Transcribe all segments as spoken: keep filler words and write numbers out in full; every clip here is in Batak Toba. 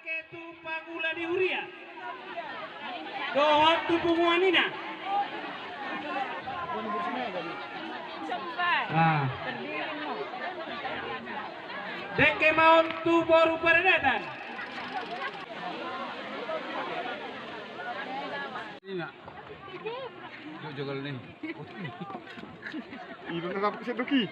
Ketu pangula di huria. Dohot tu punguan ina. Ah. Dengke ma on tu boru paradatan. Ina. Jok jogal ni. Ibu na rap seduki.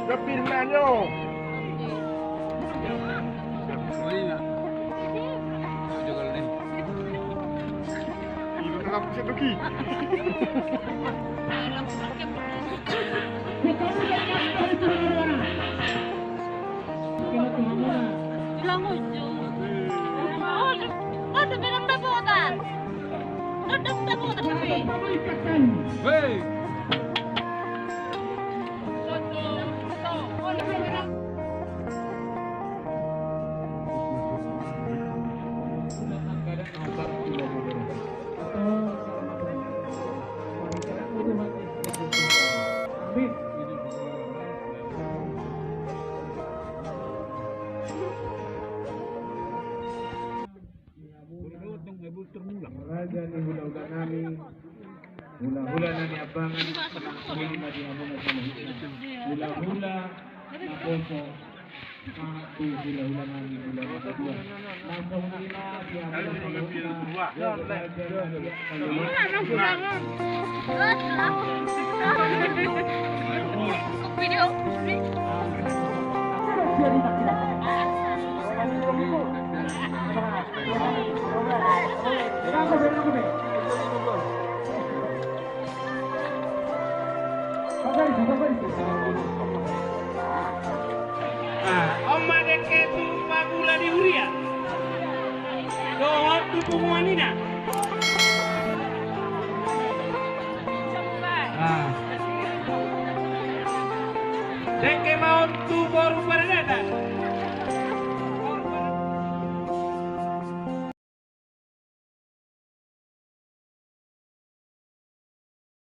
Gapil manyo. Ibu na rap seduki. Raja ni hulahula nami, hulahula nami abangan, hulahula nami abangan. Hulahula naposo. Ah, on ma dengke tu pangula di huria. Dohot tu punguan ina. Ah. Dengke ma on tu boru paradatan.